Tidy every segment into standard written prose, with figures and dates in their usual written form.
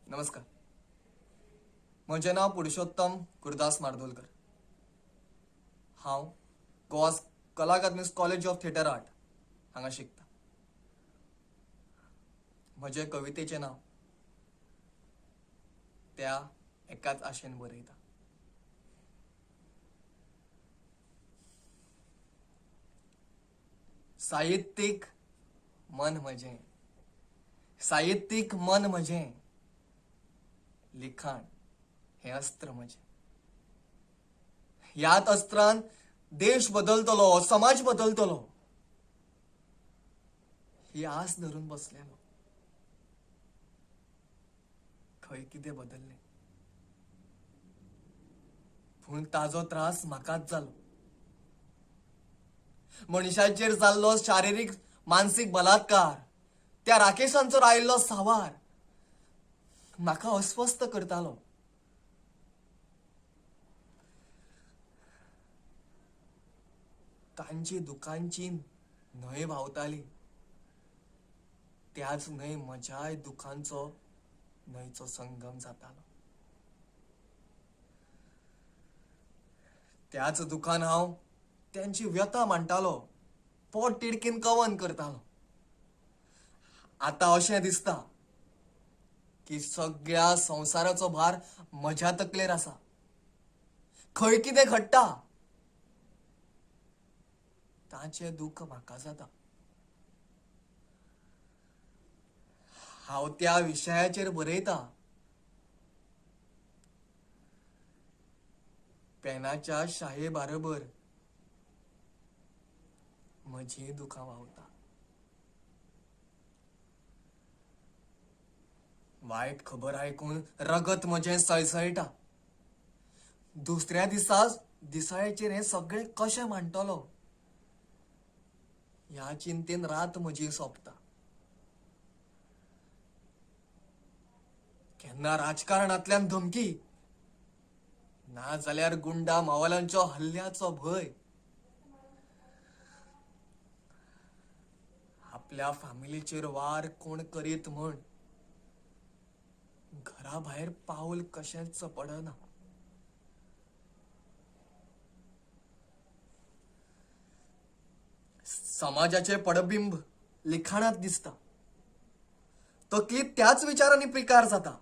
नमस्कार. म्हजें नांव पुरुषोत्तम गुरुदास मार्दोलकर. हांव गोवा कला अकादमी's कॉलेज ऑफ थिएटर आर्ट हांगा शिकता. म्हजे कवितेचें नांव त्या एकाच आशेन बरयता. साहित्यीक मन म्हजें, साहित्यीक मन म्हजें, लिखाण हें अस्त्र म्हजें. ह्याच अस्त्रान देश बदलतलो, समाज बदलतलो ही आस धरून बसलेलो. खंय कितें बदल्लें, पूण ताजो त्रास म्हाकाच जालो. मनशाचेर जाल्लो शारिरीक मानसीक बलात्कार, त्या राकेसांचो आयिल्लो सावार म्हाका अस्वस्थ करतालो. तांची दुकांची न्हंय व्हांवताली, त्याच न्हंय म्हज्याय दुखांचो न्हंयचो संगम जातालो. त्याच दुखान हांव त्यांची व्यथा मांडटालो, पोट तिडकीन कवन करतालो. आतां अशें दिसता की सगळ्या संवसाराचो भार म्हज्या तकलेर आसा. खंय कितें घडटा ताचें दुख्ख म्हाका जाता. हांव त्या विशयाचेर बरयता. पेनाच्या शाये बारोबर म्हजी दुखां व्हांवता. वायट खबर आयकून रगत म्हजें सळसळटा. दुसऱ्या दिसा दिसाळ्याचेर हें सगळें कशें मांडटलो ह्या चिंतेन रात म्हजी सोंपता. केन्ना राजकारणांतल्यान धमकी, ना जाल्यार गुंडा मावलांचो हल्ल्याचो भंय. आपल्या फॅमिलीचेर वार कोण करीत म्हण घरा भायर पावल कशेंच पडना. समाजाचे पडबिंब लिखाणात दिसता. तकली त्याच विचारांनी पिकार जाता.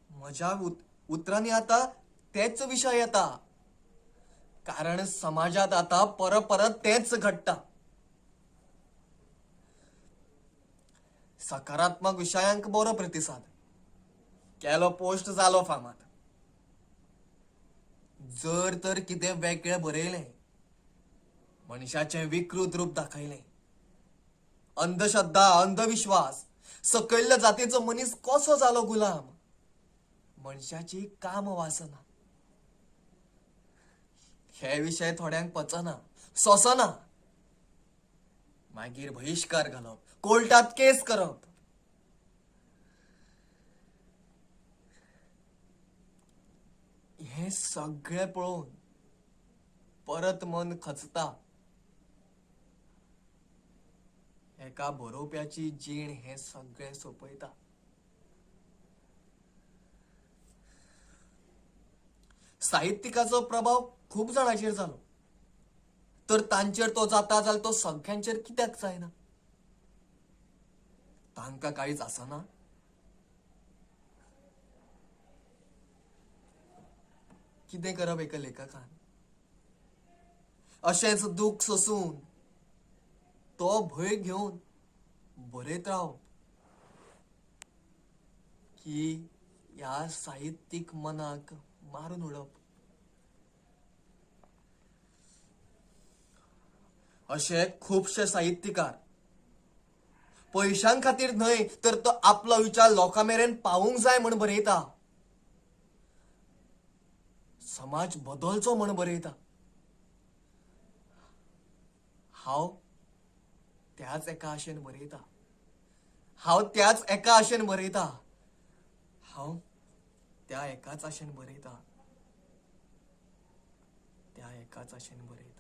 म्हज्या उतरांनी आता तेच विशय येता, कारण समाजात आता परत परत तेच घडटा. सकारात्मक विशयांक बरो प्रतिसाद, केलो पोस्ट जालो फामाद. जर तर कितें वेगळें बरयलें, मनशाचें विकृत रूप दाखयलें, अंधश्रद्धा अंधविश्वास, सकयल्ल्या जातीचो मनीस कसो जालो गुलाम, मनशाची काम वासना, हे विशय थोड्यांक पचना, सोंसना. मागीर बहिश्कार घालप, कोर्टात केस करप. हें सगळें पळोवन परत मन खचता. एका बरोवप्याची जीण हें सगळें सोंपयता. साहित्यिकाचो प्रभाव खूब जाणांचेर जालो, तर तांचेर तो जाता जाल्यार तो सगळ्यांचेर कित्याक जायना? तांकां कांयच आसना? कितें करप एका लेखकान? अशेंच दुःख सोसून तो भंय घेवन बरयत रावप की ह्या साहित्यीक मनाक मारून उडोवप? अशे खुबशे साहित्यकार पयशां खातीर न्हय तर तो आपलो विचार लोकां मेरेन पावूंक जाय म्हण बरयता, समाज बदलचो म्हण बरयता. हांव त्याच एका आशेन बरयता, हांव त्याच एका आशेन बरयता, हांव त्या एकाच आशेन बरयता, त्या एकाच आशेन बरयता.